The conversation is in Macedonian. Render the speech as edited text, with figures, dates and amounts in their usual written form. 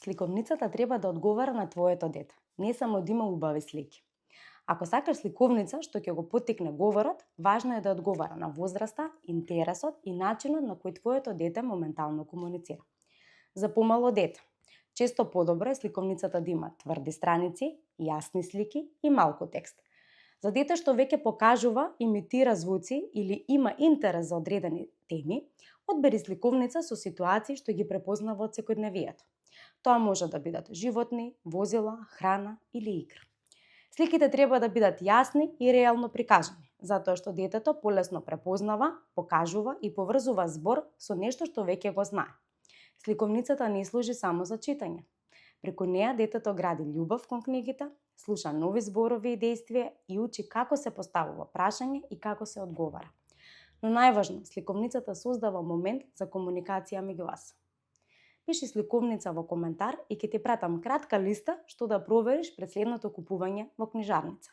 Сликовницата треба да одговара на твоето дете, не само да има убави слики. Ако сакаш сликовница што ќе го поттикне говорот, важно е да одговара на возраста, интересот и начинот на кој твоето дете моментално комуницира. За помало дете, често подобро е сликовницата да има тврди страници, јасни слики и малку текст. За дете што веќе покажува, имитира звуци или има интерес за одредени теми, одбери сликовница со ситуации што ги препознава од секојдневието. Тоа може да бидат животни, возила, храна или игра. Сликите треба да бидат јасни и реално прикажани, затоа што детето полесно препознава, покажува и поврзува збор со нешто што веќе го знае. Сликовницата не служи само за читање. Преку неа детето гради љубов кон книгите, слуша нови зборови и действија и учи како се поставува прашање и како се одговара. Но најважно, сликовницата создава момент за комуникација меѓу вас. Пиши сликовница во коментар и ќе ти пратам кратка листа што да провериш пред следното купување во книжарница.